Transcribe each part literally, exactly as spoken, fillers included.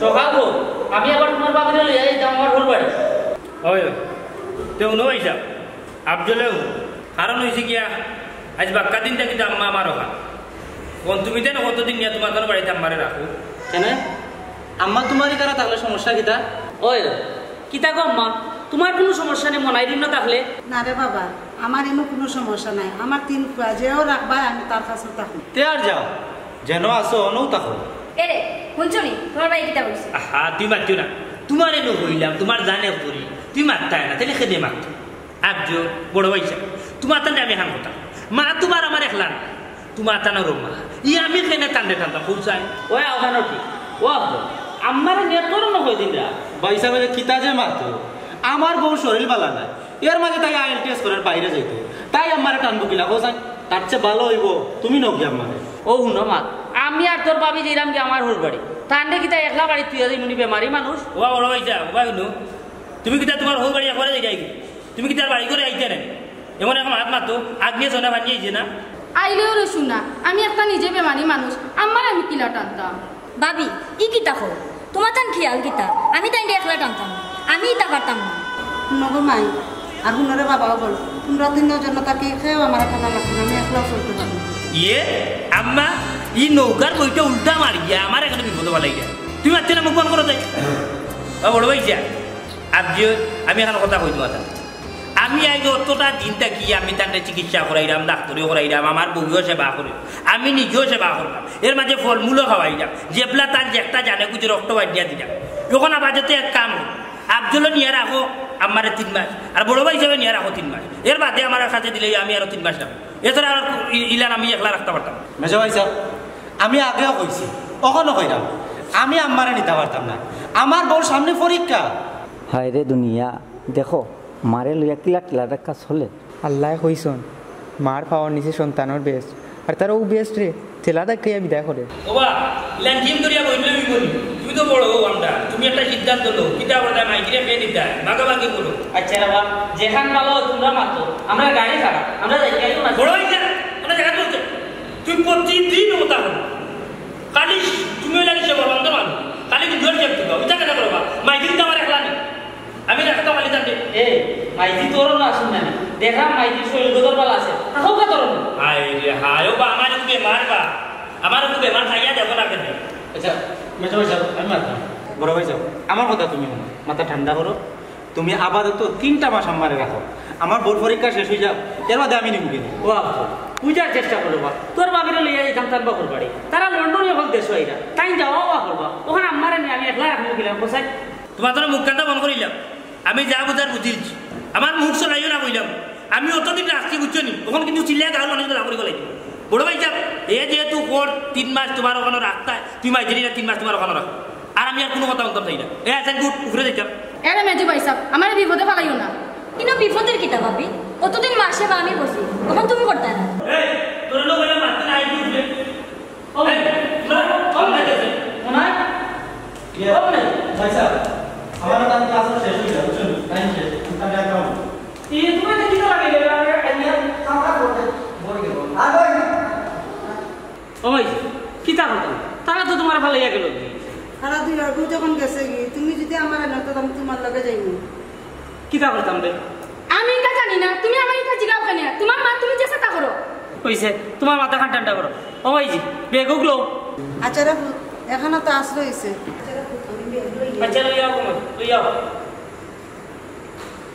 সকাল হোক, আমি আবার তোমার বাবিরে লইয়া যাইতাম আমার হুর বাড়ি। ওই, তে হুনো ভাইসাব, আফজলে হুনো। কারণ অইছে গিয়া, আইজ বাক্কা দিন থাকি তো আম্মা আমার ওখান। কোন তুমি দেন কতদিন নিয়া তোমার কোনো বাড়িত আম্মারে রাখো? কেনে? আম্মা তোমার ইখানো থাকলে সমস্যা কিতা? ওই, কিতা গো আম্মা, তোমার কোনো সমস্যা নেই মনাইর ইনো থাকলে? না রে বাবা, আমার ইনো কোনো সমস্যা নাই। আমার তিন ফুয়া যেও রাখবা, আমি তার কাছে থাকমু। তে আর যাও, যেনো আছো অনউ থাকো। এরে, হুনছো নি, তোমার ভাই কিতা কইছে? আহা, তুমি মাতিও না। তোমারে নু কইলাম, তোমার জানে করি, তুমি মাততায় না, তাইলে কেনে মাততো? আফজল, বড় ভাইসাব, তোমার তানরে আমি হান কথা। মা তোমার আমার একলা না। তোমার তানরও মা। ই আমি কেনে তানরে টানতাম, কও চাই? ওই আওখানো ঠিক। ও আফজল, আম্মারে নিয়া তোর না কয়দিন রা। ভাইসাব, কিতা যে মাতো। আমার বউর শরীর বালা নায়। এর মাঝে তাই আইএলটিএস করার বাইরে যাইতো। তাই আম্মারে টানবো কিলা, কও চাই? তার চেয়ে ভালো অইবো, তুমি নও গিয়া আম্মারে। ও হুনো মা, আমি আর তোর ভাবি যাইরাম গিয়া আমার হুর বাড়ি। তানরে কিতা একলা বাড়িত থুইয়া যাইমুনি বেমারি মানুষ? ও বড় ভাইসাব, ও ভাই হুনো। তুমি কিতা তোমার হুর বাড়ি একবারে যাইরায় গি? তুমি কিতা তার বাড়ি ঘরে আইতায় না? এমন এখন হাত মাতো, আগ নিয়া সোনা ভাঙিয়ে আইছে না? আইলেও রে সোনা, আমি একটা নিজে বেমারি মানুষ, আম্মারে আমি কিলা টানতাম? ভাবি, ই কিতা কও? তোমার তান খিয়াল কিতা? আমি তাইনরে একলা টানতাম না, আমি ইতা পারতাম না। নগো মাই, আর হুনরে বাবাও বল, তোমরা তিনজন থাকি কেউ আমার টানা লাগতো না, আমি একলাও চলতে পারবো। ইয়ে, আম্মা, ই নৌকার বইটা উল্টা মারিয়া আমার এখানে বিপদ বালাই গেল। তুমি মাততে না মুখ বন্ধ করো তাই। ও বড় ভাইসাব, আফজল, আমি এখন কথা কই তোমার। আমি আইজ অতটা দিন থাকি আমি তানরে চিকিৎসা করাইরাম, ডাক্তারিও করাইরাম, আমার বউও সেবা করে, আমি নিজেও সেবা করলাম, এর মাঝে ফলমূলও খাওয়াইলাম, যেবলা তান যেকটা জানে কুচে রক্ত বাড়িয়া দিলাম। এখন আপাতত এক কাম করো, আফজলরে নিয়া রাখো আমারে তিন মাস, আর বড় ভাইসাবরে নিয়া রাখো তিন মাস, এর বাদে আমার কাছে দিলে আমি আরো তিন মাস রাখবো। এছাড়া আর ই-, ইলান আমি একলা রাখতাম পারতাম না। মেজো ভাইসাব, আমি আগেও কইছি, অখনো কইরাম, আমি আম্মারে নিতাম পারতাম না। আমার বউর সামনে পরীক্ষা। হায় রে দুনিয়া, দেখো, মারে লইয়া কিলা ঠেলা ধাক্কা চলে। আল্লায় কইছইন, মার পাওর নিচে সন্তানর বেহেস্ত, আর তারা অউ বেহেস্তরে ঠেলা ধাক্কাইয়া বিদায় করে। ওবা, ইলান জিম ধরিয়া বইলে অইবো নি? তুমি তো বড় অউ আমরা, তুমি একটা সিদ্ধান্ত লও, কিতা করতায় মাইজিরে কে নিতায়, ভাগাভাগি করো। আচ্ছা রে বা, যেখান ভালা তোমরা মাতো, আমরা গাড়ি ছাড়া, আমরা যাই, গাড়ি মারো। বড় অইছে, আমরা জায়গা তুলছে। তুই প্রতিদিন কথা বলো। খালি তুমি অইলা কি সেবা বন্ধ মানু? খালি কি জোর জোর দিবা? ওইটা কেন করবা? মাইজিরে তো আমার একলা নি। আমি রাখতাম খালি তাকে। এ, মাইজি তোর না শুন না। দেখা মাইজি শরীর গদর বালা আছে। তাকেও কে ধরো না। হায় রে হায়, ও বা আমার একটু বেমার বা। আমার একটু বেমার খাইয়া দেখো না কেন? আচ্ছা, মেজো ভাইসাব, আমি মাততাম। বড় ভাইসাব, আমার কথা তুমি হুনো। মাথা ঠান্ডা করো। তুমি আপাতত তিনটা মাস আম্মারে রাখো, আমার বউর পরীক্ষা শেষ অই যাক, এর বাদে আমি নিমু কিনে। ও আফজল, বুঝার চেষ্টা করো বা, তোর বাবিরে লইয়া যাইতাম তান বাপর বাড়ি, তারা লন্ডনে অখন দেশো আইরা, তাইন যাওয়া আওয়া করবা, অখন আম্মারে নিয়া আমি একলা রাখমু কিলা, কও চাই? তোমার তো মুখ কান্তা বন্ধ করিলাম, আমি যা বুঝার বুঝিলছি, আমার মুখ চলাইও না কইলাম, আমি অতদিন রাখছি বুঝছো নি, অখন কিন্তু চিল্লায় গাঁওর মানুষ লাফারি গলাই। বড় ভাইসাব, এ যেহেতু কর তিন মাস তোমার অখানো রাখতায়, তুমি মাইজিরে তিন মাস তোমার অখানো রাখো। আর আমি আর কুনু কথা হুনতাম চাই না। এ, আচ্ছা, গুড, উপরে যাইতাম। এরে মেজু ভাইসাব, আমারে বিপদে ফালাইও না। ইনো বিপদর কিতা ভাবি? অতদিন মার সেবা আমি করছি, অখন তুমি করতায় না। এই, তোর লোক অইলে মারতে না, আই কি উঠবে? ও, এই, তোরা, তোরা, তোরা, তোরা, ইয়ে, ও, ভাই। ভাইসাব, আমার তাহলে ক্লাস শেষ অই যাবে, বুঝছো? টাইম শেষ, তুমি তাহলে আর কাম। এই, তুমি এটা কিতা লাগাইলে? আরে, আইয়া, কাম কাজ করতে, বই দেবো। আর বই। ও ভাই, কিতা করতাম? তারা তো তোমার ফালাইয়া গেল। তারা দুই আগু যখন গেছে গি, তুমি যদি আমার আনো, তো আমি তোমার লগে যাইনি। কিতা করতাম রে? আমি ইতা জানি না, তুমি আমার ইতা জিগাও কেনে? তোমার মা, তুমি যে সেটা করো। কইছে, তোমার মাথা খান ঠান্ডা করো। ও ভাইজি, বেগুক লও। আচ্ছা রে, এখানে তো আশ্রয় হইছে। আচ্ছা, লইয়া আও, লইয়া আও।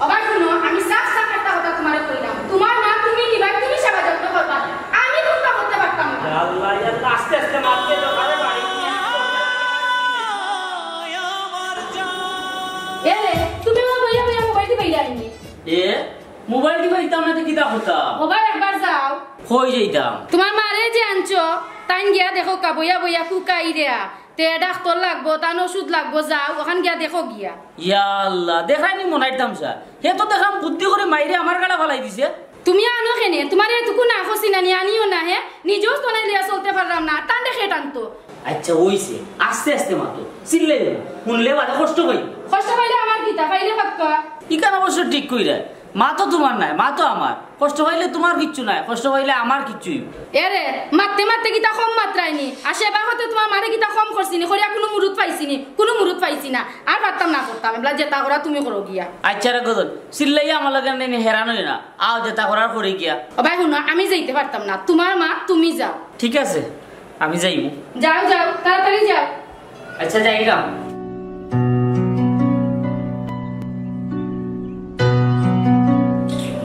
ওবা হুনো, আমি সাফ সাফ একটা কথা তোমারে কইলাম। তোমার মা তুমি নিবা, তুমি সেবা যত্ন করবা। আমি কুন্তা করতে পারতাম না। ইয়া আল্লাহ, ইয়া আল্লাহ, আস্তে আস্তে মারতে তো পারে বাড়ি। এ, তুমি আমার বইয়া বইয়া মোবাইল টিপাইলা নি? এ, মোবাইল টিপাইতাম না তো কিতা করতাম? ওবা একবার যাও। কই যাইতাম? তোমার মারে যে আনছো, তাইন গিয়া দেখো কা বইয়া বইয়া কুকাই দেয়া। তে ডাক্তর লাগবো, তান ওষুধ লাগবো, যাও, ওখান গিয়া দেখো গিয়া। ইয়া আল্লাহ, দেখাইনি মনাইর তামসা। হে তো দেখাম বুদ্ধি করে মাইরে আমার গাড়া ফালাই দিছে। তুমি আনো কেনে? তোমারে এটুকু না করছি না নি, আনিও না হে। নিজেও তো নাই লিয়া চলতে পারলাম না, টান দেখে টানতো। আচ্ছা, অইছে। আস্তে আস্তে মাতো। চিল্লাইও না। হুনলে বাদে কষ্ট পাই। কষ্ট পাইলে আমার কিতা? পাইলে বাক্কা। ইখান অবশ্য ঠিক কইরা। মা তো তুমার নায়, মা তো আমার। কষ্ট পাইলে তুমার কিচ্ছু নায়, কষ্ট পাইলে আমার কিচ্ছু অইবো। এরে, মাততে মাততে কিতা কম মাতরায়নি? আর সেবা করতে তুমার মারে কিতা কম করছিনি? করিয়া কুনু মুরুত পাইছিনি? কুনু মুরুত পাইছি না। আর পারতাম না করতাম, এবলা যেতা করার তুমি করো গিয়া। আইচ্ছা রে গজল, চিল্লাইয়া আমার লগে এনে হেরান অইও না। আও, যেতা করার করি গিয়া। ও ভাই, হুনো, আমি যাইতে পারতাম না। তুমার মা, তুমি যাও। ঠিক আছে, আমি যাইমু। যাও, যাও, তাড়াতাড়ি যাও। আইচ্ছা, যাইরাম।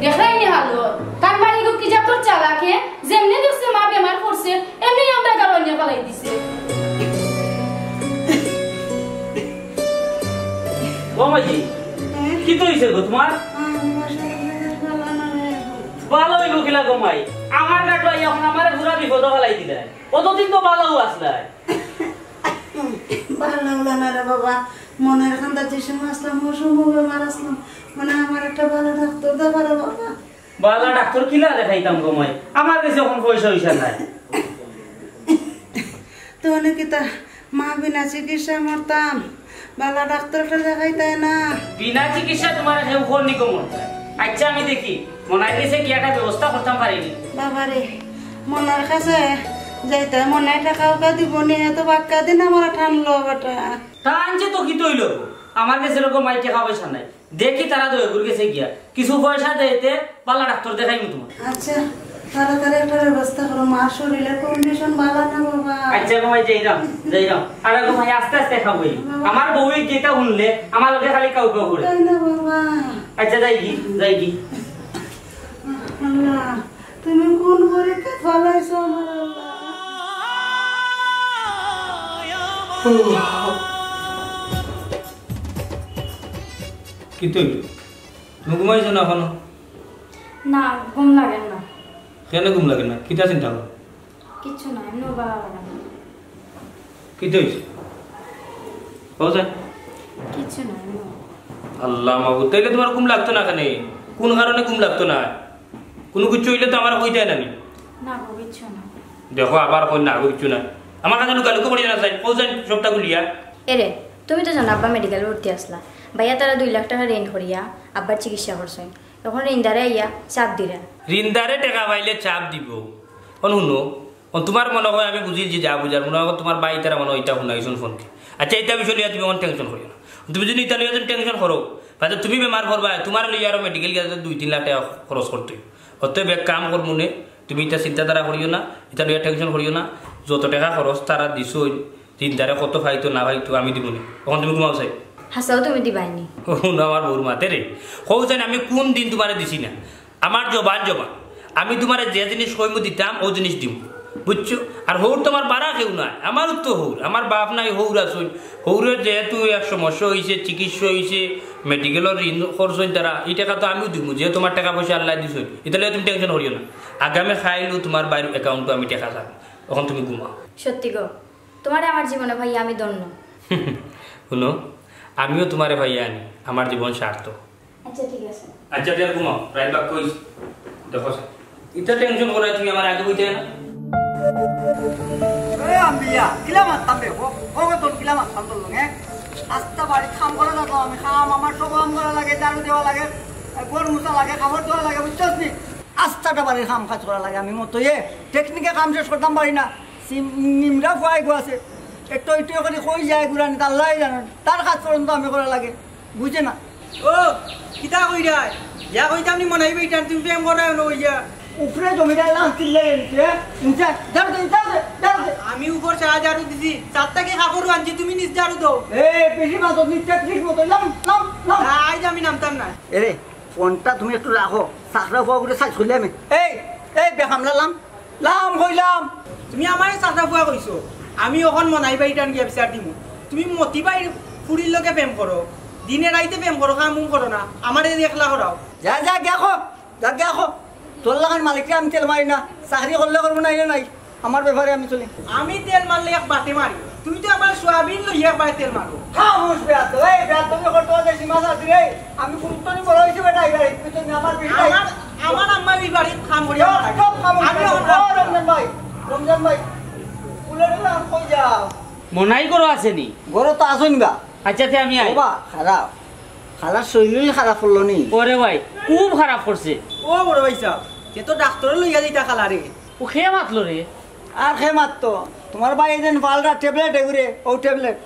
দেখরায়নি হালত, তার বাড়ি গো কি জাতর চালাকে, যেমনে দেখছে মা বেমার পড়ছে, এমনেউ আমরা গাড় আনিয়া ফালাই দিছে। ও মাইজি, হ্যাঁ? কিতা অইছে গো তুমার? আমার শরীর ভালা না রে। ভালা অইবো কিলা গো মাই? আমার গাটো আইয়া অখন আমারে পুরা বিপদো ফালাই দিলায়। অতদিন তো ভালাউ আছলায়। ভালা অইলা না রে বাবা, মনর কান্দাত যে সময় আছলাম, অউ সময় বেমার আছলাম, মানে আমার একটা ভালা ডাক্তার দেখা রে বাবা। ভালা ডাক্তার কিলা দেখাইতাম গো মাই, আমার গেছে অখন পয়সা-অয়সা নাই। তো অনে কিতা মা বিনা চিকিৎসায় মরতাম, ভালা ডাক্তার একটা দেখাইতায় না। বিনা চিকিৎসায় তুমারে কেউ করনি গো মরতায়। আইচ্ছা, আমি দেখি, মনাইর গেছে গিয়া একটা ব্যবস্থা করতাম পারিনি। বাবারে, মনাইর কাছে যাইতায়, মনাই টেকা-উকা দিবো নি, এত বাক্কা দিন আমারে টানলো বেটা। টানছে তো কিতা অইলো গো? আমার গেছে এরকম মাই টেকা-পয়সা নাই। দেখি তারা দুইগুর গেছে গিয়া কিছু পয়সা দেইতে ভালা ডাক্তার দেখাইমু তুমার। আইচ্ছা, তাড়াতাড়ি একটা ব্যবস্থা করো, মার শরীরর condition ভালা না বাবা। আইচ্ছা গো মাই, যাইরাম, যাইরাম। আর গো মাই, আস্তে আস্তে খাওয়াই। বাবা। আমার বউয়ে যেতা হুনলে, আমার লগে খালি কাউ কাউ করে। তাই না বাবা? আইচ্ছা, যাইগি, যাইগি। আল্লাহ, তুমি কুন পরীক্ষাত ফালাইছো আমার আল্লাহ? কিতা অইলো? তুমি ঘুমাইছো না অখনো? না, ঘুম লাগের না। কেনে ঘুম লাগের না? কিতা চিন্তা করো? কিচ্ছু না, এমনেউ ভালা লাগে না। কিতা অইছে? কও চাইন। কিচ্ছু না, এমনেউ। আল্লাহ মাবুদ, তাইলে তুমার ঘুম লাগতো না কেনে? কুন কারণে ঘুম লাগতো না? কুনু কিচ্ছু অইলে তো আমারে কইতায় না নি। না গো, কিচ্ছু না। দেখো, আবার কইন না গো, কিচ্ছু না। আমার কাছে লুকালুকি করিও না চাইন, কও চাইন সবটা খুলিয়া। এরে, তুমি তো জানো আব্বা মেডিকেলো ভর্তি আছলা। ভাইয়া তারা দুই লাখ টেকা ঋণ করিয়া আব্বার চিকিৎসা করছইন। অখন ঋণদারে আইয়া চাপ দিরা। ঋণদারে টেকা পাইলে চাপ দিবো। অন হুনো, অন তুমার মনো অয় আমি বুঝিলছি যা বুঝার, মনো অয় তুমার ভাই তারা মনো অয় ইতা হুনাইছইন ফোন দি। আইচ্ছা, ইতা বিষয় লইয়া তুমি অখন tension করিও না। তুমি যদি ইতা লইয়া যদি tension করো, তাইলে তুমি বেমার পড়বায়, তুমারে লইয়া আরো মেডিকেল গিয়া দুই তিন লাখ টেকা খরচ করতে অইবো। অতএব এক কাম করমুনে, তুমি ইতা চিন্তাধারা করিও না, ইতা লইয়া tension করিও না। যত টেকা খরচ তারা দিছইন, ঋণদারে কত পাইতো না পাইতো আমি দিমুনে। অখন তুমি ঘুমাও চাইন। হাছাউ তুমি দিবায়নি? ও, হুনো আমার বউর মাতে রে। কও চাইন আমি কুন দিন তুমারে দিছি না? আমার জবান জবান। আমি তুমারে যে জিনিস কইমু দিতাম, অউ জিনিস দিমু। বুঝছো? আর হউর তো আমার বারা কেউ নাই। আমারউ তো হউর। আমার বাপ নাই, হউর আছইন। হউরর যেহেতু এক সমস্যা অইছে, চিকিৎসা অইছে, মেডিকেলর ঋণ করছইন তারা, ই টেকা তো আমিউ দিমু, যেহেতু আমার টেকা-পয়সা আল্লায় দিছইন। ইতা লইয়া তুমি tension করিও না। আগামী কাইলউ তুমার ভাইর account-ও আমি টেকা ছাড়মু। অখন তুমি ঘুমাও। সত্যি গো? তুমারে আমার জীবনে পাইয়া আমি ধন্য। হুনো, আমিও তুমারে পাইয়া আনি, আমার জীবন সার্থক। আইচ্ছা, ঠিক আছে। আইচ্ছা, তে ঘুমাও, রাইত বাক্কা অইছে। দেখো, ইতা tension করায় তুমি আমারে আগে কইতায় না। এ আম্বিয়া, কিলা মাততাম বে? ও, ও, তোর কিলা মাততাম তোর লগে? আস্তা বাড়িত কাম করা যাইতো, আমি কাম, আমার সব কাম করা লাগে, ঝাড়ু দেওয়া লাগে, ঘর মুছা লাগে, কাপড় ধোয়া লাগে, বুঝছস নি? আস্তাটা বাড়ির কাম কাজ করা লাগে, আমি মতো ইয়ে, technique-এ কাম শেষ করতাম পারি না। সিম-, নিমরা ফুয়া এগু আছে। এ টই টই করি কই যায় গুরানি, তা আল্লায় জানইন। তার কাজ পর্যন্ত আমি করা লাগে। বুঝে না। ও, কিতা কইরায়? ইয়া কইতাম নি মনাই বেটার, তুমি প্রেম করায় না অইয়া। উপরে জমিদার লাম চিল্লাই আনছে, হ্যাঁ? নিচে, ঝাড়ু দে, ঝাড়ু দে, ঝাড়ু দে। আমি উপর সারা ঝাড়ু দিছি, চার থাকি কাপড়ও আনছি, তুমি নিচ ঝাড়ু দাও। এ, বেশি মাতত নি, ঠিক মতো লাম, লাম, লাম। আইজ আমি নামতাম না। এরে, ফোনটা তুমি একটু রাখো, চাকরা ফুয়া করে সাইজ করলে আমি। এই, এই, বেকামলা লাম। লাম কইলাম। তুমি আমারে চাকরা ফুয়া কইছো, আমি অখন মনাই ভাইটান গিয়া বিচার দিমু। তুমি মতি ভাইর ফুড়ির লগে প্রেম করো, দিনে রাইতে প্রেম করো, কাম উম করো না, আমারে দি একলা করাও। যা, যা, গিয়া ক, যা, গিয়া ক। তোর লাখান মালিকরে আমি তেল মারি না, চাকরি করলে করবো, নাইলে নাই, আমার ব্যাপারে আমি চলি। আমি তেল মারলে এক বাটে মারি, তুমি তো আবার সোয়াবিন লইয়া একবারে তেল মারো। খামোশ বেয়াদব, এই বেয়াদবি করতে করতে সীমা ছাড়ছি রে। আমি গুরুত্ব নিয়ে বড় হয়েছি বেটা, এই বাড়ি। তুই তো আমার বেটি ভাই। আমার, আমার আম্মা এই বাড়ির কাম করি চুপ, আমার। চুপ, খামোশ আমি বেয়াদব। অখন ও, রমজান ভাই, রমজান ভাই, ফুলের নাম কই যাও? মনাই করো আছেনি? ঘরো তো আছইন বা। আচ্ছা, তে আমি আই। বাবা, খারাপ। খালার শরীর খারাপ হলো নি? ওরে ভাই, খুব খারাপ করছে। ও বড় ভাইসাব, তে তো ডাক্তরো লইয়া যাইতা খালারে। ও কে মাতলো রে? আর কে মাততো? তুমার ভাইয়ে যেন পালরা ট্যাবলেট এগুরে, অউ ট্যাবলেট।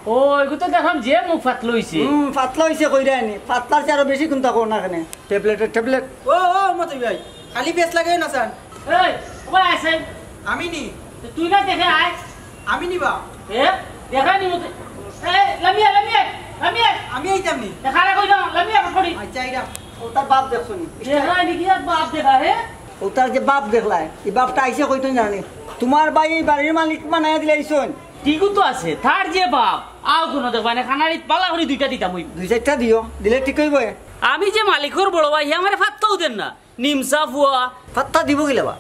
ও, এগু তো দেখলাম যে মুখ পাতলা অইছে। হুম, পাতলা অইছে কইরায়নি। পাতলার চেয়ে আরো বেশি কুন্তা কও না কেনে? ট্যাবলেটর ট্যাবলেট। ও, ও, মতই ভাই, খালি পেছ লাগাইও না চান। এই, ও ভাই, আছেন? আমি নি। তো তুই না দেখে আয়। আমি নি বা। এ, দেখানি মতো। এ, লামিয়া, লামিয়া, লামিয়া। আমি আইতাম নি। এ, খাড়া কই না, লামিয়া, করি। আচ্ছা, আইরাম। ও তার বাপ দেখছো নি? দেখানি কি আর বাপ দেখা, হে? ও তার যে বাপ দেখলায়, এই বাপটা আইছে কইতো জানি। তুমার ভাইয়ে এই বাড়ির মালিক বানাইয়া দিলাইছইন। ঠিকউ তো আছে, তার যে বাপ, আও কুনু দেখবায় না, খানারিত পালা করি দুইটা দিতাম অই। দুই চাইরটা দিও, দিলে ঠিক অইবো। আমি যে মালিকর বড় ভাই, হে আমারে ফাত্তাউ দের না। নিমসা ফুয়া। ফাত্তা দিবো কিলা বা?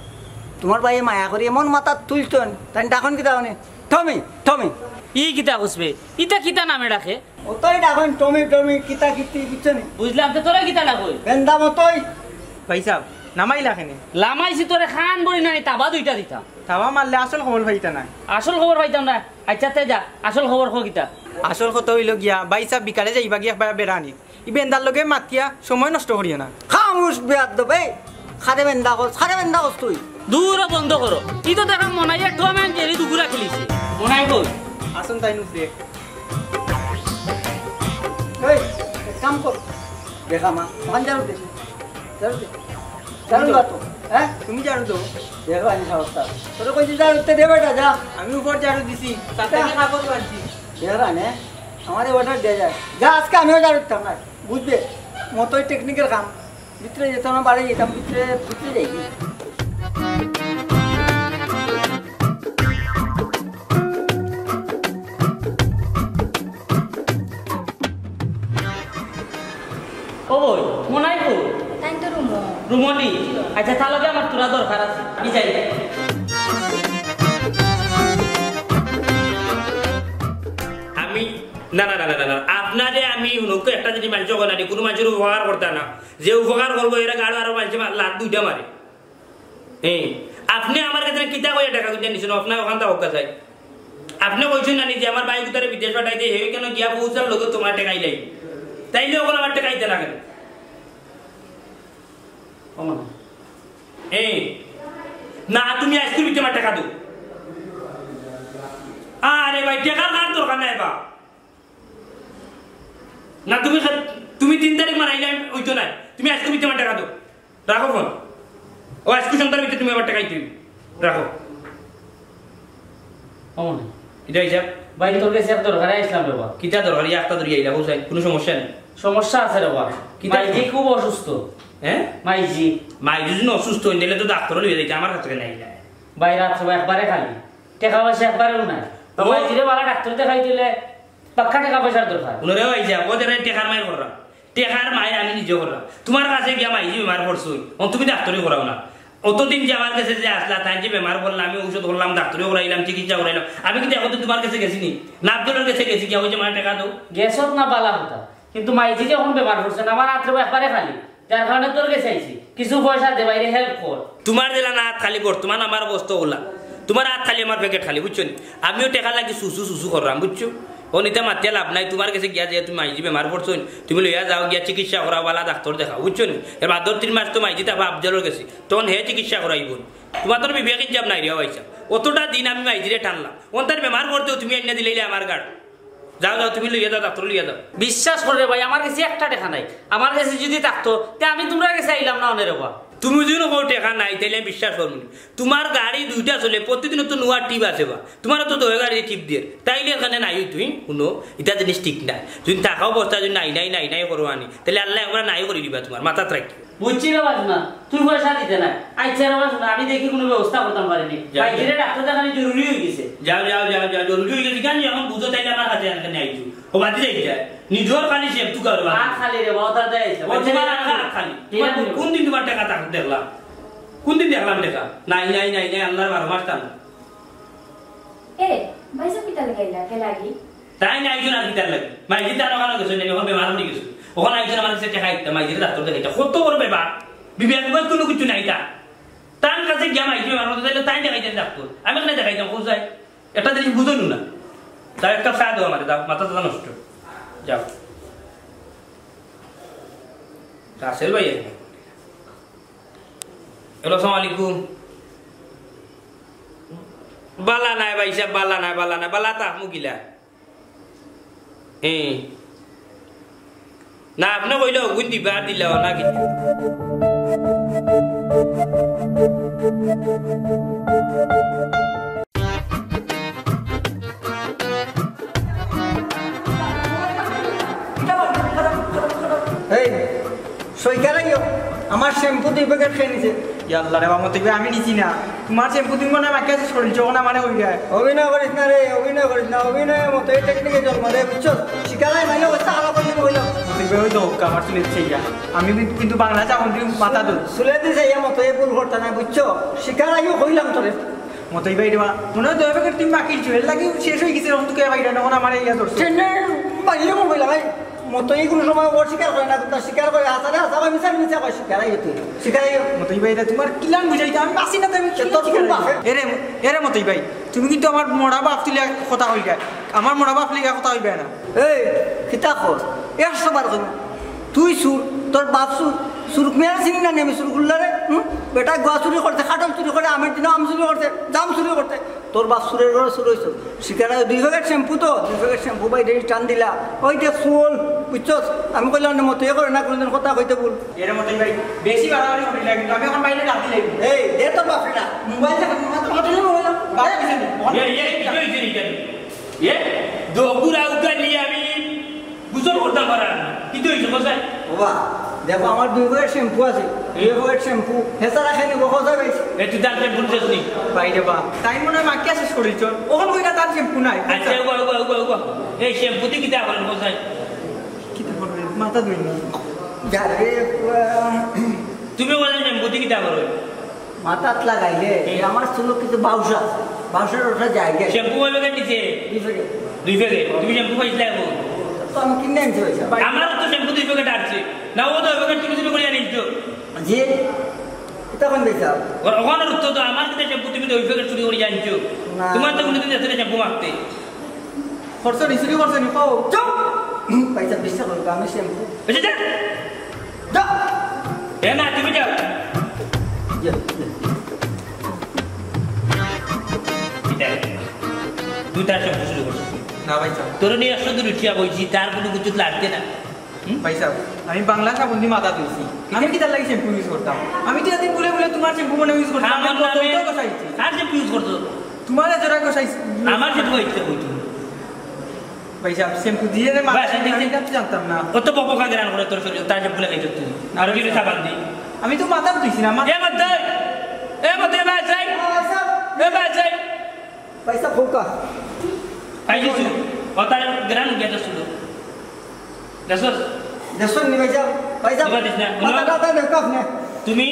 তুমার ভাইয়ে মায়া করি এমন মাথাত তুলছইন, তাইন ডাকইন কিতা অনে? টমি, টমি। ই কিতা কছবে? ইতা কিতা নামে ডাকে? অতারে ডাকইন টমি, টমি, কিতা কিতি, বুঝছো নি? বুঝলাম, তে তোরে কিতা ডাকইন? বেন্দা মতই। ভাইসাব, নামাইলা কেনে? লামাইছি তোরে খান বড়ি নানি, তাবা দুইটা দিতাম। তাবা মারলে আসল খবর পাইতা না। আসল খবর পাইতাম না? আচ্ছা, তে যা, আসল খবর ক কিতা? আসল কথা অইলো গিয়া, ভাইসাব বিকালে যাইবা গিয়া একবার বেড়ানি। ই বেন্দার লগে মাতিয়া সময় নষ্ট করিও না। খামুশ বেয়াদ্দব, এই, কারে বেন্দা কছ, কারে বেন্দা কছ তুই? দুরো বন্ধ করো। ই তো দেখলাম মনাইয়ে টম and জেরি দুগুরা খেলিছে। মনাই কই? আসুন তাই নুস দেখ। এই, এক কাম কর। দেখা মা, অখান ঝাড়ু দে। ঝাড়ু দে। ঝাড়ু দে তো, হ্যাঁ? তুমি ঝাড়ু দাও। দেখো, আমি সাহস তার। তোরে কইছি ঝাড়ু দিতে দে বেটা, যা। আমি উপর ঝাড়ু দিছি, তার যা। থাকি কাপড় বাঁধছি। দেখো নে, আমারে অর্ডার দেয়া যায়। যা, আজকে আমিও ঝাড়ু দিতাম না, বুঝবে? মতই টেকনিকের কাম। ভিতরে যেতাম না, বাড়ি যেতাম, ভিতরে, ভিতরে যাই। ও বই, মনাই কই? তাইন তো রুমো। রুমো নি? আচ্ছা, তার লগে আমার থুড়া দরকার আছে। আমি যাই। আমি, না, না, না, না, না, না। আপনারে আমি হুনউক্কা একটা জিনিস মানষে কয় না, কুনু মানষর উপকার করতা না। যে উপকার করবো, এরা গাড়ো আরো মানষে মা-, লাত দুইটা মারে। এ, আপনে আমার কাছে কিতা কইয়া টেকা কইতা নিছেন? আপনার অখানতা হক্কা চাই। আপনে কইছেন না নি যে আমার ভাই গুতারে বিদেশ পাঠাইতে, হে কেনে গিয়া পৌঁছার লগে তুমার টেকা ইলাই। তাইলে অখন আমার টেকা ইতা লাগে না। ও মা। এ, না, তুমি আইজকুর ভিতরে আমার টেকা দেও। আরে ভাই, টেকার কার দরকার নাই বা। না, তুমি খা-, তুমি তিন তারিখ মানাইলে আমি অইতো নায়। তুমি আইজকুর ভিতরে আমার টেকা দেও। রাখো ফোন। ও, আইজকু সন্ধ্যার ভিতরে তুমি আমার টেকা দিতে অইবো। রাখো। অমন। কিতা হিসাব? ভাই, তোর কাছে এক দরকারে আইছলাম রে বা। কিতা দরকার? ইয়া একটা ধরিয়া আইলা, বুঝাই। কুনু সমস্যা নাই। সমস্যা আছে রে বা। কিতা? মাইজি খুব অসুস্থ। হ্যাঁ? মাইজি। মাইজি যদি অসুস্থ অইন, তাইলে তো ডাক্তারো লইয়া যাইতে, আমার কাছে নাই। ভাই, রাত্রে বা একবারে খালি। টেকা পয়সা একবারেও নাই। তো ও। মাইজিরে বালা ডাক্তার দেখাইতে অইলে পাক্কা টেকা পয়সার দরকার। হুনো রে ভাইসাব, ও যেন টেকার মাইর কররা। টেকার মাইর আমি নিজে কররাম। তুমার কাছে গিয়া মাইজি বেমার পড়ছইন, অখন তুমি ডাক্তারি করাও না। অতদিন যে আমার গেছে যে আছলা, তাইন যে বেমার পড়লা, আমি ঔষধ করলাম, ডাক্তারিও করাইলাম, চিকিৎসা করাইলাম। আমি কিন্তু এখন তো তুমার গেছে গেছি নি? না আফজলর গেছে গেছি, গিয়া কইছি, "মার টেকা দেও।" গেছত না বালা কথা। কিন্তু মাইজি যখন বেমার পড়ছে না, আমার আত্রে একবারে খালি। যার কারণে তোর গেছে আইছি। কিছু পয়সা দে, ভাইরে help কর। তুমার যেলা না আত খালি, বর্তমান আমার অবস্থা অলা। তুমার আত খালি, আমার পকেট খালি, বুঝছো নি? আমিও টেকার লাগি সুসু সুসু কররাম, বুঝছো? অখন ইতা মাতিয়া লাভ নাই, তুমার গেছে গিয়া যে তুমি মাইজি বেমার পড়ছইন, তুমি লইয়া যাও গিয়া চিকিৎসা করাও, বালা ডাক্তার দেখাও, বুঝছো নি? এর বাদর তিন মাস তো মাইজি থাকবা আফজলর গেছে, তখন হে চিকিৎসা করাইবো। তুমার তো বিবেক ইনসাফ নাই রে ভাইসাব। অতটা দিন আমি মাইজিরে টানলাম, অখন তার বেমার পড়তেও তুমি আইনা দিলাইলে আমার ঘাড়ো। যাও, যাও, তুমি লইয়া যাও, ডাক্তার লইয়া যাও। বিশ্বাস কর রে ভাই, আমার গেছে একটা টেকা নাই। আমার গেছে যদি থাকতো, তে আমি তুমরার গেছে আইলাম না অনে রে বা। তুমি যদি কও টেকা নাই, তাইলে আমি বিশ্বাস করমু নি। তুমার গাড়ি দুইটা চলে, প্রতিদিন তো নুয়া টিপ আছে বা। তুমার তো দহে গাড়ি টিপ দের। তাইলে এখানে নাই তুই, হুনো, ইটা জিনিস ঠিক না। যদি থাকা অবস্থা যদি নাই, নাই, নাই, নাই করো আনি, তাইলে আল্লায় একবার নাই করি দিবা তুমার, মাথাত রাখি। বুঝছি রে বাজনা, তুই পয়সা দিতে না। আচ্ছা রে বাজনা, আমি দেখি কুনু ব্যবস্থা করতাম পারি নি। যাও, ভাই, যাও। যেটা ডাক্তার দেখানি জরুরি অই গেছে। যাও, যাও, যাও, যাও, জরুরি অই গেছে। কেন এখন বুঝো তাইলে আমার কাছে এখানে আইছো। ও বাদ যাই যায়। নিজর খালি সে একটু কারো বাদ। আর খালি রে বাবা, তার দেয়। ও তোমার আর আর খালি। ঠিক তোমার আছে। কোন দিন তোমার টেকা থাক দেখলাম? কোন দিন দেখলাম টেকা? নাই, নাই, নাই, নাই, আল্লার বারো মাস টানো। এ, ভাইসাব কিতা লাগাইলা, কে লাগি? তাইন আইছইন আর কিতার লাগি? মাইজি তান অখানো গেছইন, অখন বেমার অই গেছইন। অখন আইছইন আমার কাছে টেকা আইতা, মাইজিরে ডাক্তার দেখাইতা। কত বড় বেমার? বিবেক বোধ কুনু কিচ্ছু নাই তার। তান কাছে গিয়া মাইজি বেমার অইতো, তাইলে তাইন দেখাইতা ডাক্তার। আমি কেনে দেখাইতাম, কও চাই? একটা জিনিস বুঝইন না। যাও, এক কাপ চা দেও আমারে, যাও, মাথা টাথা নষ্ট। যাও। রাসেল ভাই। হ্যালো, আসসালামু আলাইকুম। বালা নাই ভাই সাহেব, বালা নাই, বালা নাই, বালা তা মুগিলা। হ্যাঁ। না, আপনি কইলে অগুন দিবা, দিলে না কিছু। এই, সইকার আইও, আমার শ্যাম্পু দুই প্যাকেট খেয়ে নিছে। ইয়াল্লা রে বাবা, তুই আমি নিছি না। তোমার শ্যাম্পু তুমি মনে হয় মাখিয়া শেষ করিলছো, ওখানে আমারে কইবে। অভিনয় করিস না রে, অভিনয় করিস না, অভিনয় মতো এই টেকনিকে জন্ম দেয়, বুঝছো? শিকারায় নাইলে অবস্থা খারাপ হয়ে যাবে, কইলাম। তুই ওই তো আমার চুলে দিছে ইয়া। আমি কিন্তু, কিন্তু বাংলা চাকরি মাথা দূর। চুলে দিছে ইয়া মতো এই ভুল করতে না, বুঝছো? শিকারাইও কইলাম তোরে। মতই ভাই রে বা, মনে হয় দুই প্যাকেট তুমি মাখিলছো, এর লাগি শেষ হয়ে গেছে, তখন তোকে ভাই, তখন আমার ইয়া ধরছে। ট্রেনের বাইরে মনে কইলাম ভাই, মতই কোনো সময় অস্বীকার করে না, তোমরা স্বীকার করে, হাসারে হাসা কয়, মিছা মিছা কয়, শিকারাই হতে, শিকারাই। মতই ভাই, এটা তোমার কিলান বুঝাইতে, আমি বাসি না, তো আমি তো তোর কোন বাপে? এরে, এরে মতই ভাই, তুমি কিন্তু আমার মরা বাপ তুলে কথা কইলে, আমার মরা বাপ লিগা কথা কইবে না। এই, কিতা কর? একশো বার কইব। তুই চুর, তোর বাপ চুর, চুর মিয়ারে চিনি না নি আমি চুর করলারে? হুম? বেটা গুয়া চুরি করছে, কাঠল চুরি করে, আমের দিনে আম চুরি করছে, জাম চুরি করছে। তোর বাপ চুরের ঘরে চুর হইছে। শিকারা দুই প্যাকেট শ্যাম্পু তো, দুই প্যাকেট শ্যাম্পু ভাই রেডি টান দিলা। ওই দেখ চুল, বুঝছস? আমি কইলাম না মতো ইয়ে করে না, কোনোদিন কথা কইতে ভুল। এর মতোই ভাই, বেশি বাড়াবাড়ি করি না, কিন্তু আমি এখন বাইরে ডাক দিলাই। এই, দে তোর বাপরে ডাক। মোবাইল দেখ, মোবাইল তো হাতে মোবাইল। বাপ পিছনে। এ, এ, কি হইছে রে কেন? এ, দগুরা উগা নিয়ে আমি গোসল করতাম পারার না। কিন্তু হইছে, কোথায়? বাবা, দেখো, আমার দুই প্যাকেট শ্যাম্পু আছে, দুই প্যাকেট শ্যাম্পু, হেসারা খাই নিবো, কোথায় পাইছি? এ, তুই তার শ্যাম্পু নিছস নি? বাইরে বা, তাই মনে হয় মাখিয়া শেষ করিছ। ওখান কইরা তার শ্যাম্পু নাই। আচ্ছা, উবা, উবা, উবা, উবা। এই শ্যাম্পু দিয়ে কিতা করেন, কোথায়? কিতা করবে? মাথা ধুই না। যারে, পুরা তুমি বলেন শ্যাম্পু দিয়ে কিতা করো? মাথাত লাগাইলে, হুম। এই আমার চুলো কিছু বাউসা, বাউসার ওঠা যায় গে। শ্যাম্পু কয় প্যাকেট নিছে? দুই প্যাকেট। দুই প্যাকেট? তুমি শ্যাম্পু পাইছিলে এখন? তো আমি কিনে আনছি পয়সা। আমারও তো শ্যাম্পু দুই প্যাকেট আছে। না, ও তো ওই প্যাকেট তুমি চুরি করে আনিস তো। জি? এটা কোন পয়সা? ওর ওখানে উঠতো তো, আমার কিন্তু শ্যাম্পু তুমি তো ওই প্যাকেট চুরি করে আনছো। না। তোমার তো কোনোদিন যাচ্ছে না শ্যাম্পু মাখতে। করছো নি, চুরি করছো নি, কও। চুপ! পয়সা বিশ্বাস করো, আমি শ্যাম্পু। এই যে যা। যা। এ না, তুমি যাও। ইয়ে, ইয়ে। এটা, তুই তার সব শুরু করছিস। না ভাই সাহেব। তোর নিয়ে একশো দূর উঠিয়া বইছি, তার কোনো কিছু লাগছে না। হুম? ভাই সাহেব, আমি বাংলা সাবন দি মাথা ধুইছি। আমি কিতার লাগি শ্যাম্পু ইউজ করতাম? আমি তো এদিন ভুলে ভুলে তোমার শ্যাম্পু মনে ইউজ করতাম। আমার আমি কত নামে তো গোসাইছি। কার শ্যাম্পু ইউজ করতো? তোমার এত রাগ গোসাইছি। আমার শ্যাম্পু ইচ্ছে করতো। ভাই সাহেব, শ্যাম্পু দিয়ে রে মাথা ভাই, আমি এটা তো জানতাম না। কত বকবকা গেরান করে তোর শরীর, তার শ্যাম্পু লাগাই তুই। আর কি সাবান দি? আমি তো মাথা ধুইছি না, মা- এ মধ্যে, এ মধ্যে ভাই সাহেব, এ ভাই সাহেব। পয়সা খোকা। খাই দিছু। ও তার গ্রান গেছে শুধু। দেখছস? দেখছস নি ভাইসাব? ভাইসাব, দিবা দিস না। মাথা টাথা দেখ আপনি। তুমি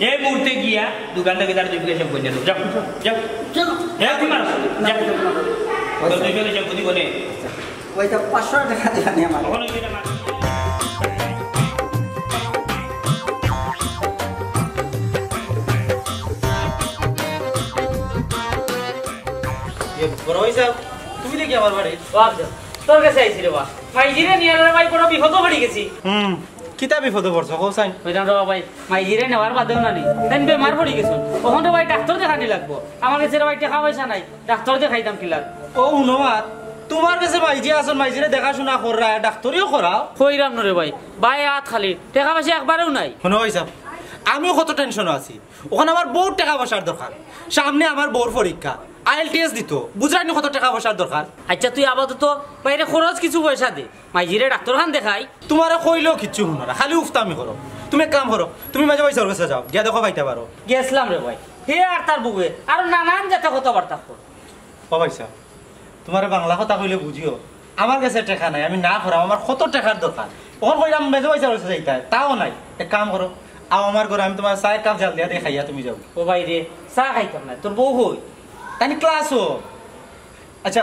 এই মুহূর্তে গিয়া দোকান থেকে তার দুই প্যাকেট শ্যাম্পু এনে দেও। যাও, যাও। চলো। হ্যাঁ, তুমি মারো। না, যাও। না, না। তো দুই প্যাকেট শ্যাম্পু দিব নে। ভাইসাব, পাঁচশো টাকা দিবা নি আমার। কখনো দিলে মার। এ, বড় ভাইসাব, তুমি দেখি আমার বাড়ি। ও আফজল, তোর কাছে আইছি রে বা। মাইজিরে নিয়ে রে ভাই বড় বিপদে পড়ি গেছি। হুম, কিতা বিপদে পড়ছো, কও চাইন? কইতাম রে বা ভাই, মাইজিরে নেওয়ার বাদেও না নি, তাইন বেমার পড়ি গেছইন। অখন রে ভাই ডাক্তর দেখানি লাগবো। আমার কাছে রে ভাই টেকা পয়সা নাই, ডাক্তর দেখাইতাম কিলা? ও হুনো মাত, তোমার কাছে মাইজি আছইন, মাইজিরে দেখাশুনা কররায়, ডাক্তরিও করাও। কইরাম না রে ভাই, ভাই আত খালি, টেকা পয়সা একবারেও নাই। হুনো ভাইসাব, আমিও কত টেনশনো আছি। অখন আমার বউত টেকা পয়সার দরকার, সামনে আমার বউর পরীক্ষা, আইএলটিএস দিতো, বুঝরায় নি কত টেকা পয়সার দরকার। আচ্ছা, তুই আপাতত বাইরে খরচ কিছু পয়সা দে, মাইজিরে ডাক্তরখান দেখাই। তোমারে কইলেও কিচ্ছু হুনো না, খালি উফতামি করো। তুমি এক কাম করো, তুমি মেজো ভাইসাবর কাছে যাও, গিয়া দেখো পাইতা পারো। গেছলাম রে ভাই, হে আর তার বউয়ে আরো নানান জাতে কথাবার্তা কর। ও ভাইসাব, তোমারে বাংলা কথা কইলে বুঝিও, আমার কাছে টেকা নাই, আমি না করাম, আমার কত টেকার দরকার। অখন কইরাম মেজো ভাইসাবর কাছে যাইতায়, তাও নাই। এক কাম করো, আও আমার ঘরে, আমি তোমার চা এক কাপ জাল দিয়া দেই, খাইয়া তুমি যাও। ও ভাই রে, চা খাইতাম না, তোর বউ কই? তাইন ক্লাসো। আচ্ছা,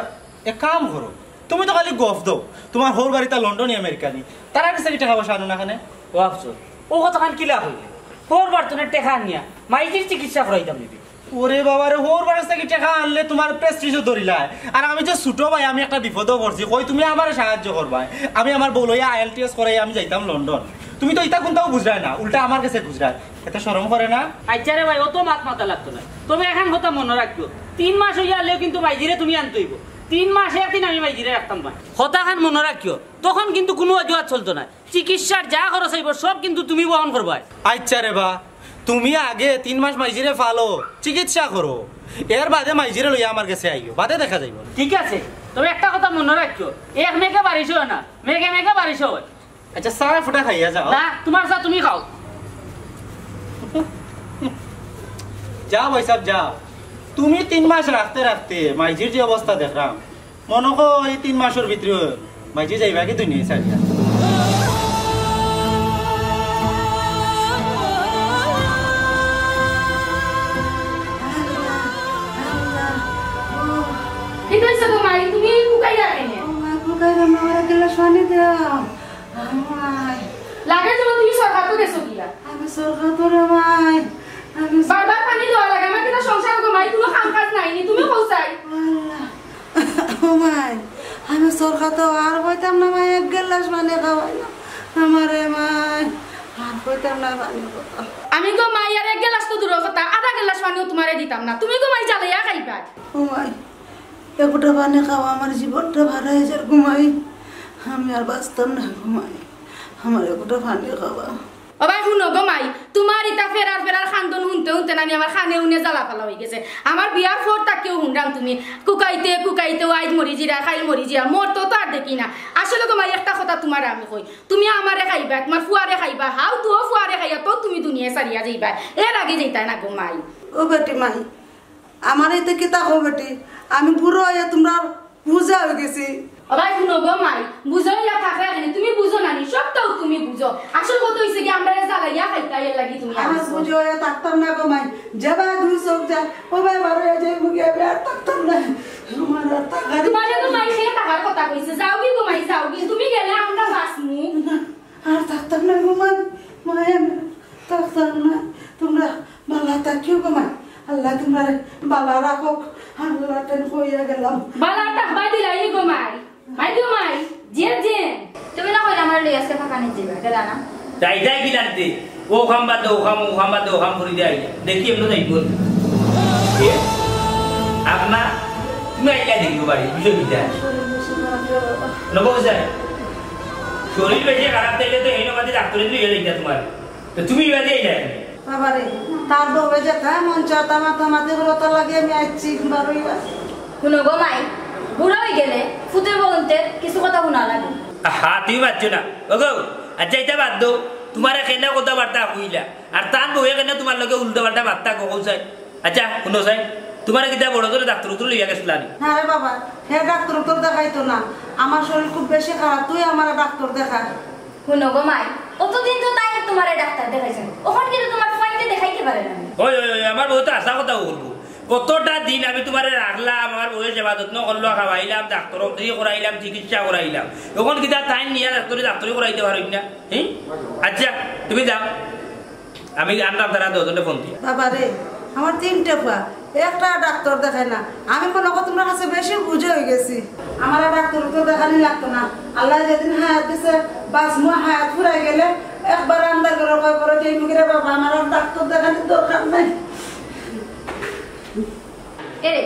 এক কাম করো, তুমি তো খালি গফ দেও, তোমার হউর বাড়িতা লন্ডনি আমেরিকানি, তারার কাছে কি টেকা পয়সা আনো না কেনে? ও আফজল, ও কথাখান কিলা কইলে? হউর বাড়ি থনে টেকা আনিয়া মাইজির চিকিৎসা করাইতাম নি বে। ওরে বাবা রে, হউর বাড়ি থাকি টেকা আনলে তোমার প্রেস্টিজও ধরিলায়। আর আমি যে ছোট ভাই, আমি একটা বিপদো পড়ছি, কই তুমি আমারে সাহায্য করবায়। আমি আমার বউ লইয়া আইএলটিএস করাই আমি যাইতাম লন্ডন। তুমি তো ইতা কুনটাও বুঝরায় না, উল্টা আমার গেছে খুজরায়। এতে শরম করে না? আইচ্ছা রে ভাই, অত মাত মাতা লাগতো নায়। তবে এখান কথা মনো রাখিও, তিন মাস অইয়া আইলেও কিন্তু মাইজিরে তুমি আনতে অইবো। তিন মাস একদিন আমি মাইজিরে রাখতাম নায়। কথাখান মনো রাখিও, তখন কিন্তু কুনু অজুহাত চলতো নায়। চিকিৎসার যা খরচ অইবো সব কিন্তু তুমি বহন করবায়। আইচ্ছা রে বা, তুমি আগে তিন মাস মাইজিরে ফালো, চিকিৎসা করো, এর বাদে মাইজিরে লইয়া আমার গেছে আইও, বাদে দেখা যাইবো। ঠিক আছে, তবে একটা কথা মনো রাখিও, এক মেঘে বারিশ অয় না, মেঘে মেঘে বারিশ অয়। আইচ্ছা, চা ফুটা খাইয়া যাও। না, তুমার চা তুমি খাও। যাও ভাইসাব, যাও। তুমি তিন মাস রাখতে রাখতে মাইজির যে অবস্থা দেখরাম, মনো কও এই তিন মাসর ভিতরে মাইজি যাইবা কি দুনিয়া ছাড়িয়া? কিতা অইছে গো মাই, তুমি কুকাইরা কেনে? ও মা, কুকাইরা না, এক গ্লাস পানি দাও। আমায়। লাগে যেন তুমি সরকারো গেছো গিয়া। আমি সরকারো রে মাই। আমি সর- বারবার পানি দেওয়া লাগে। আমার কিতা সংসার গো মাই, কুনু কাম কাজ নাই নি, তুমি কও চাই। আল্লাহ। ও মাই, আমি সরকারো আর কইতাম না মাই, এক গ্লাস পানি খাওয়াই না। আমারে মাই, আর কইতাম না পানি কথা। আমি গো মাই আর এক গ্লাস তো দূরর কথা, আধা গ্লাস পানিও তুমারে দিতাম না। তুমি গো মাই জ্বালাইয়া খাইবায়। ও মাই, এগুটা পানি খাওয়া আমার জীবনটা ভারা অই যার গো মাই। আমি আর বাঁচতাম না গো মাই। আমারে এগুটা পানি খাওয়া। ও ভাই, হুনো গো মাই, তুমার ইতা ফেরার ফেরার কান্দন হুনতে হুনতে নানি আমার কানে উনে জ্বালা ফালা অই গেছে। আমার বিয়ার পর থাকিও হুনরাম তুমি কুকাইতে কুকাইতে আইজ মরি যিরা, কাইল মরি যিরা, মরতে তো আর দেখি না। আসলে গো মাই, একটা কথা তুমারে আমি কই, তুমি আমারে খাইবায়, তুমার ফুয়ারে খাইবায়, হাউ তুও ফুয়ারে খাইয়া তো তুমি দুনিয়া ছাড়িয়া যাইবায়, এর আগে যাইতায় না গো মাই। ও বেটি মাই, আমারে ইতা কিতা কও বেটি, আমি বুড়া অইয়া তুমরার বুঝা অই গেছি। ও ভাই, হুনো গো মাই, বুঝা অইয়া থাকরায় কেনে, তুমি বুঝো না নি, সবটাউ তুমি বুঝো। আসল কথা অইছে কি, আমরারে জ্বালাইয়া খাইতায়, এর লাগি তুমি আর আইছো। বুঝা অইয়া থাকতাম না গো মাই, যেবায় দুই চউখ যায়, ওবায় বারইয়া যাইমু গি, আমি আর থাকতাম না। আমার আর থাকার তুমারে গো মাই কে থাকার কথা কইছে, যাওগি গো মাই, যাওগি, তুমি গেলে আমরা বাঁচমু। না, আর থাকতাম না গো মাই, মাই আমি থাকতাম না। তুমরা বালা থাকিও গো মাই, আল্লায় তুমরারে বালা রাখউক, আল্লার টেন কইয়া গেলাম। বালা থাকবায় দিলাইনি গো মাই, মাই গো মাই, যে যে। তুমি না কইলা আমারে লইয়া আজকে ফাঁকা নিয়ে যাইবা, গেলা না? যাইতায় কিলানতে, ও কাম বাদ দেও, ও কাম, ও কাম বাদ দেও, ও কাম করি দেয়। দেখি এমনে যাইবো। এ? আপনা, তুমি আইলা দেখি বাড়ি, বিষয় কিতা? নবাব স্যার, শরীর বেশি খারাপ থাকলে তো এই নবাদে ডাক্তারে লইয়া যাইতা তুমার। তো তুমি ইবাদি আইলা? বাবারে, তার বউয়ে যেতা মন চায় তা মাতামাতি করো, তার লাগি আমি আইছি বারইয়া। হুনো গো মাই, বুড়া অই গেলে ফুতের বউন্তে কিছু কথা হুনা লাগে। আহা, তুমি মাতছো না। ওগো, আইচ্ছা, ইতা বাদ দেও। তুমারে কেনে কথাবার্তা কইলা? আর তার বউয়ে কেনে তুমার লগে উল্টা পাল্টা মাততা কও চাই? আইচ্ছা, হুনো চাই, তুমারে কিতা বড় জোরে ডাক্তার উত্তর লইয়া গেছিলা নি? না রে বাবা, হে ডাক্তার উত্তর দেখাইতো না। আমার শরীর খুব বেশি খারাপ, তুই আমারে ডাক্তার দেখা। হুনো গো মাই, অতদিন তো তাইন তুমারে ডাক্তার দেখাইছইন, অখন কিন্তু তুমার ফুয়াইন্তে দেখাইতে পারে না। ওই, ওই, ওই, আমার বউ তো হাছা কথা কইবো। কতটা দিন আমি তুমারে রাখলাম, আমার বউয়ে সেবা যত্ন করলো, খাওয়াইলাম, ডাক্তারি করাইলাম, চিকিৎসা করাইলাম। অখন কিতা তাইন নিয়া ডাক্তারি, ডাক্তারি করাইতে পারইন না? হুম? আইচ্ছা, তুমি যাও। আমি আনরাম তারা দুইজনরে ফোন দিয়া। বাবারে, আমার তিনটা ফুয়া, একটা ডাক্তার দেখায় না। আমি মনো করি তুমরার কাছে বেশি বুঝা অই গেছি। আমার আর ডাক্তার উত্তর দেখানি লাগতো না। আল্লায় যেদিন হায়াত দিছে, বাঁচমু, হায়াত ফুরাই গেলে একবার আন্দার ঘরো কয় পরে যে মুখে রে বাবা, আমার আর ডাক্তার দেখানির দরকার নাই। এরে,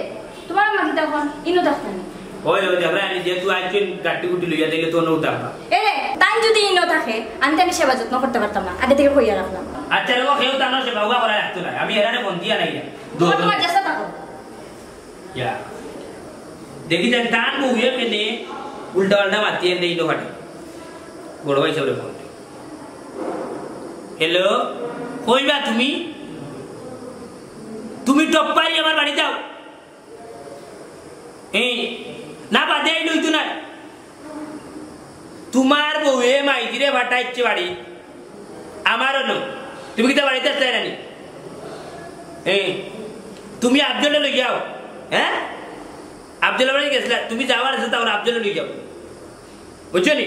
তুমার আম্মা কিতা অখন ইনো থাকতা নি? ওই, ওই, আমরা আনি দিয়া তুই আইছইন গাট্টি গুটি লইয়া দিলে তো নৌ থাকবা। এরে, তাইন যদি ইনো থাকে, আমি তাইন সেবা যত্ন করতে পারতাম না। আগে থাকি কইয়া রাখলাম। আইচ্ছা রে, ও কেউ তান সেবা উবা করা লাগতো না। আমি এরারে ফোন দিয়া নাই রে। তুমার, তুমার চেষ্টা থাকো। ইয়া। দেখি যাক, তান বউয়ে কেনে উল্টা পাল্টা মাতি আনতে ইনো ফাটে। বড় ভাই সাবরে ফোন দে। হ্যালো, কই বা তুমি? তুমি টপ্পারি আমার বাড়িত আও। এ, না বাদে আইলে অইতো না। তুমার বউয়ে মাইজিরে ফাটাইছে বাড়ি। আমার অনো। তুমি কিতা বাড়িত আছলায় না নি? এ, তুমি আফজলরে লই যাও। হ্যাঁ? আফজলর বাড়ি গেছিলা। তুমি যাওয়ার আছে, তাহলে আফজলরে লই যাও। বুঝছো নি?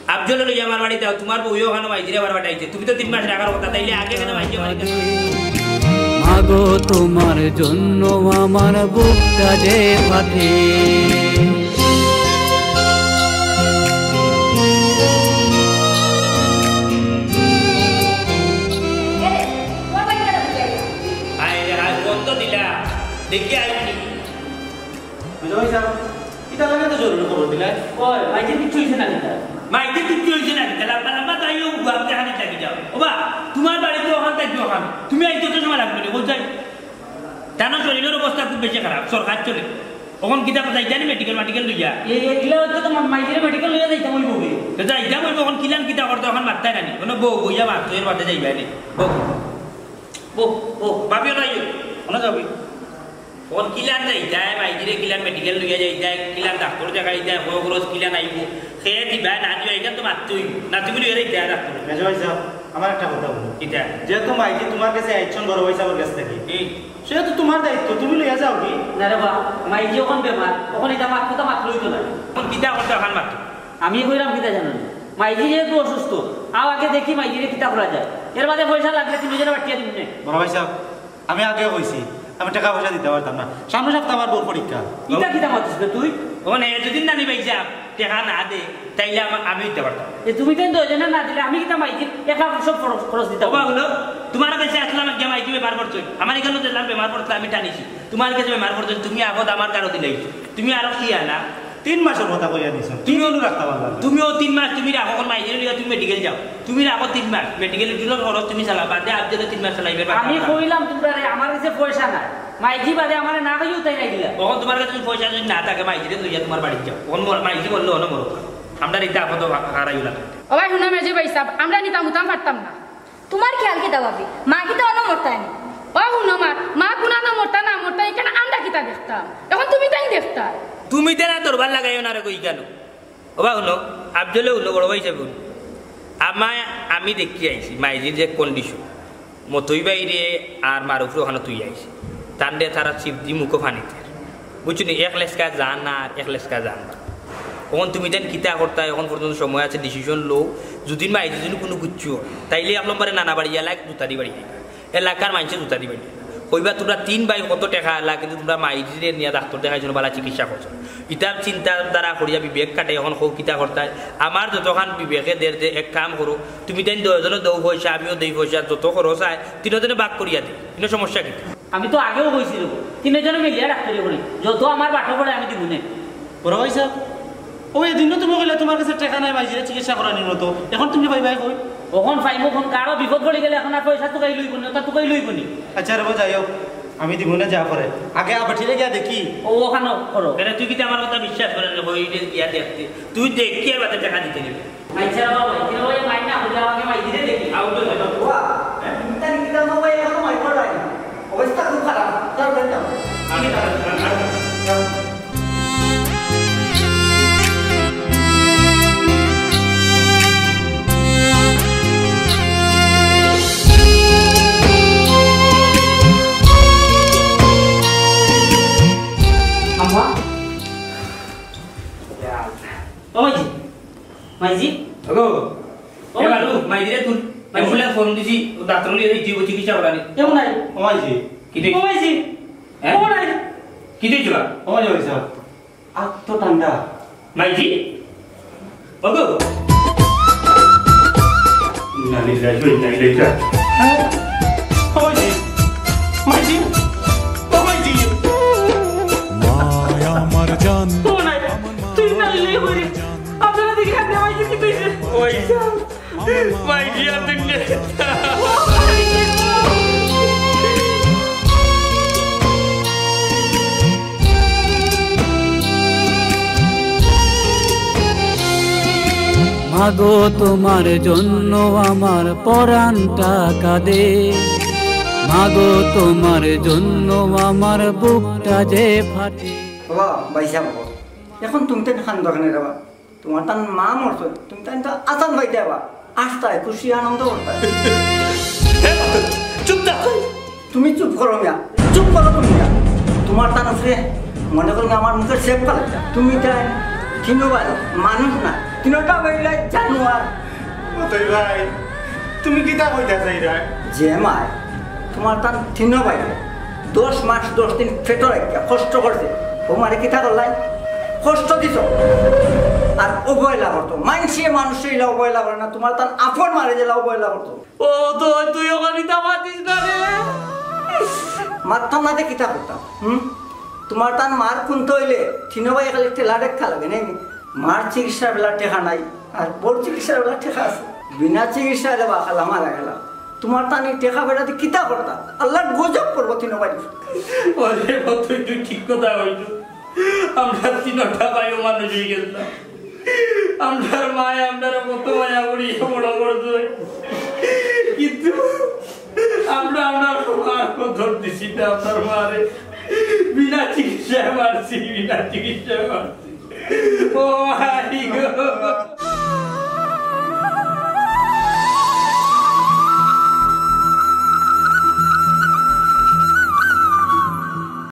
আফজলরে লইয়া আমার বাড়িত আও, তুমার বউয়ে অখানো মাইজিরে আবার ফাটাইছে। তুমি তো তিন মাস রাখার কথা, তাইলে আগে কেনে মাইজিরে বাড়িত আনো? মাগো, তোমার জন্য আমার বুকটা যে ফাটে। বাপ দেখানি থাকি যাও। ওবা, তুমার বাড়িত অখান থাকি অখান। তুমি আইতে অত সময় লাগবো নি, বুঝছাই? তান শরীরর অবস্থা খুব বেশি খারাপ, সরকার চলে। অখন কিতা যাইতায় নি মেডিকেল, মেডিকেল লইয়া? এ, এগুলা অইতো তো মা-, মাইজিরে মেডিকেল লইয়া যাইতাম অইবো বে। তো যাইতাম অইবো, অখন কিলান কিতা করতে অখন মাততায় না নি। অনো বউ বইয়া মাত, এর বাদে যাইবায় নি। বউ। বউ, বউ, ভাবিও নাই, অনো যাবি। অখন কিলান যাইতায়, মাইজিরে কিলান মেডিকেল লইয়া যাইতায়, কিলান ডাক্তর দেখাইতায়, কয় খরচ কিলান আইবো, কে দিবা না দিবা, ইখান তো মাততে অইবো। না তুমি লইয়া যাইতায় ডাক্তর। মেজো ভাই সাব, আমার একটা কথা বলো। কিতা? যেহেতু মাইজি তুমার গেছে আইছইন বড় ভাই সাবর গেছ থাকি, হুম। সেহেতু তুমার দায়িত্ব, তুমি লইয়া যাওগি। না রে বা, মাইজি অখন বেমার, অখন ইতা মাত কথা মাত লইতো না। অখন কিতা করতে অখান মাত? আমি কইরাম কিতা জানো নি? মাইজি যেহেতু অসুস্থ, আও আগে দেখি মাইজিরে কিতা করা যায়। এর বাদে পয়সা লাগলে তুমি যেন বাটিয়া দিমু নে। বড় ভাই সাব, আমি আগেও কইছি, আমি টেকা পয়সা দিতাম পারতাম না। সামনে সপ্তাহ আমার বউর পরীক্ষা। ইতা কিতা মাতস বে তুই? অখন হে যদি নানি ভাই সাব টেকা না দে, তাইলে আমা-, আমি দিতাম পারতাম। এ তুমি তাইন দুইজনে না দিলে আমি কিতা মাইজির একলা সব খরচ, খরচ দিতাম? ওবা হুনো, তুমার গেছে আছলাম এক মাইজি বেমার পড়ছইন। আমার ইখানো যেলান বেমার পড়ছলা আমি টানিছি। তুমার গেছে বেমার পড়ছইন, তুমি আগত আমার গারো দিলাইছো। তুমি আরো কি আনা? তিন মাসর কথা কইয়া দিছইন। তুমি অনো রাখতা পারলা না। তুমিও তিন মাস তুমি রাখো, অখন মাইজিরে লইয়া তুমি মেডিকেল যাও। তুমি রাখো তিন মাস, মেডিকেল বিলর খরচ তুমি চালাও, বাদে আফজলে তিন মাস চালাইবে। আমি কইলাম তুমরারে, আমার গেছে পয়সা নাই। মাইজি বাদে আমারে না কইয়া উঠাই নাই দিলা। অখন তুমার গেছে পয়সা যদি না থাকে, মাইজিরে লইয়া তুমার বাড়িত যাও। অখন মর-, মাইজি মরলে অনো মরো। আমরার ইতা আপাতত হা-, হারাইও না। ও ভাই, হুনো মেজো ভাই সাব, আমরা নিতাম উতাম পারতাম না। তুমার খিয়াল কিতা ভাবি? মা কিতা অনো মরতা নি? ও হুনো মা, মা কুনানো মরতা না মরতা, ইখান আমরা কিতা দেখতাম? অখন তুমি তাইন দেখতা। তুমি তারা দরবার লাগাইও না রে কই কেন? ওবা হুনো, আফজলে হুনো, বড় ভাই সাব হুনো। আমায়, আমি দেখি আইছি, মাইজির যে condition, মতই ভাইরে আর মারুফরে অখানো থুইয়া আইছি। তানরে তারা চিপ দি মুখো ফানি দের। বুঝছো নি? এক লেসকা যান আর এক লেসকা যান না। অখন তুমি তাইন কিতা করতায়, অখন পর্যন্ত সময় আছে, decision লও। যদি মাইজি যদি কুনু কিচ্ছু অয়, তাইলে এক নম্বরে নানা বাড়ি এলাক দুতারি বাড়ি। এলাকার মাইনষে দুতারি বাড়ি। কইবা তুমরা তিন ভাই কত টেকা আলা, কিন্তু তুমরা মাইজিরে নিয়া ডাক্তর দেখাইছো না, বালা চিকিৎসা করছো না। ইতার চিন্তাধারা করিয়া বিবেক খাটাই অখন কও কিতা করতায়। আমার যতখান বিবেকে দের যে এক কাম করো, তুমি তাইন দুইজনে দেও পয়সা, আমিও দেই পয়সা, যত খরচ অয় তিনজনে ভাগ করিয়া দেই। ইনো সমস্যা কিতা? আমি তো আগেও কইছি রে, তিনজনে মিলিয়া ডাক্তারি করি, যত আমার বাটো পড়ে আমি দিমু নে। বড় ভাই সাব, অউ এদিনও তুমি কইলা তুমার গেছে টেকা নাই মাইজিরে চিকিৎসা করানির মতো, অখন তুমি পাইবায় কই? অখন পাইমু কুন, কারো বিপদ পড়ি গেলে অখন আর পয়সা তুকাই লইবো নি, অতা তুকাই লইবো নি। আচ্ছা রে বা, যাই হোক, আমি দিমু নে যা পরে। আগে আবার ঠিক গিয়া দেখি। ও, অখানো করো। কেনে তুই কিতা আমার কথা বিশ্বাস করস না? কই যে গিয়া দেখতে, তুই দেখ কি আর বাদে টেকা দিতে নিবি। আচ্ছা বাবা, কিরে ভাই, মাই না, বুঝা আমাকে মাই দিলে দেখি। আউট হয়ে যাবে। ওয়া, তুমি তার কিতা না ভাই, এখনো মাই পড়াই। অবস্থা খুব খারাপ। চল, চল, চল। আমি তার, তার, তার, তার। আম্মা? ও মাইজি, মাইজি? ওগো, ও এ মাইজি। বালু, মাইজিরে তুল। মাইজি। অ্যাম্বুলেন্স ফোন দিছি, ও ডাক্তার নিয়ে এই জীব চিকিৎসা করানি। কেমন নাই? ও মাইজি। কি রে? ও মাইজি। হ্যাঁ? ও নাই। কি দিয়েছো? ও মাইজি, ভাই সাহেব। আত তো ঠান্ডা। মাইজি? ওগো। ইন্না লিল্লাহি ওয়া ইন্না ইলাইহি রাজিউন। ও মাইজি। মাইজি। ও মাইজি। মায়া আমার জান। ও নাই। তুই না লিলে করে। আপনারা দেখে খাতে মাইজি কি তুই? ওই। মাইজি আর দুনিয়া। মাগো, তোমার জন্য আমার পরাণটা কাঁদে। মাগো, তোমার জন্য আমার বুকটা যে ফাটে। বাবা, ভাই সাহেব, এখন তুমি তো কান্দো কেনে রে বা? তোমার তান মা মরছে, তুমি তান তো আসান পাইতে বা। আস্তায় খুশি আনন্দ করতায়। হে বাবা, চুপ থাক। তুমি চুপ করো মিয়া, চুপ করো তুমি মিয়া। তোমার তান উপরে মনে করো আমার মুখের শেপ পালা। তুমি তাই তিনো ভাই মানুষ না, তিনোটা বেরিয়ে জানোয়ার। মতই ভাই, তুমি কিতা কইতা চাইরায়? যে মায় তোমার তান তিনো ভাই দশ মাস দশ দিন পেটো রাখিয়া কষ্ট করছে, ও মারে কিতা করলায়? কষ্ট দিছো। আর অবহেলা করতো, মানষে মানুষরে ইলা অবহেলা করে না, তোমার তান আপন মারে যেলা অবহেলা করতো। ও তো তুই ওখানে তা মাতিস না রে। মাততাম না দে কিতা করতাম, হুম? তোমার তান মার কুন্তা অইলে তিনো ভাই খালি ঠেলা দেখা লাগে, নাই নি? মার চিকিৎসার বেলা টেকা নাই, আর বউর চিকিৎসার বেলা টেকা আছে। বিনা চিকিৎসায় রে বা খালা মারা গেলা। তুমার তানি টেকা বেটা দি কিতা করতা? আল্লার গজব পড়বো তিনো ভাই। ওরে, তুই, তুই ঠিক কথা কইছস। আমরা তিনটা ভাইও মানুষ অই গেলাম। আমরার মায়ে আমরারে কত মায়া করি বড় করছে, কিন্তু আমরা আমরার মার কদর দিছি না। আমরার মারে বিনা চিকিৎসায় মারছি, বিনা চিকিৎসায় মারছি। ও ভাই গো।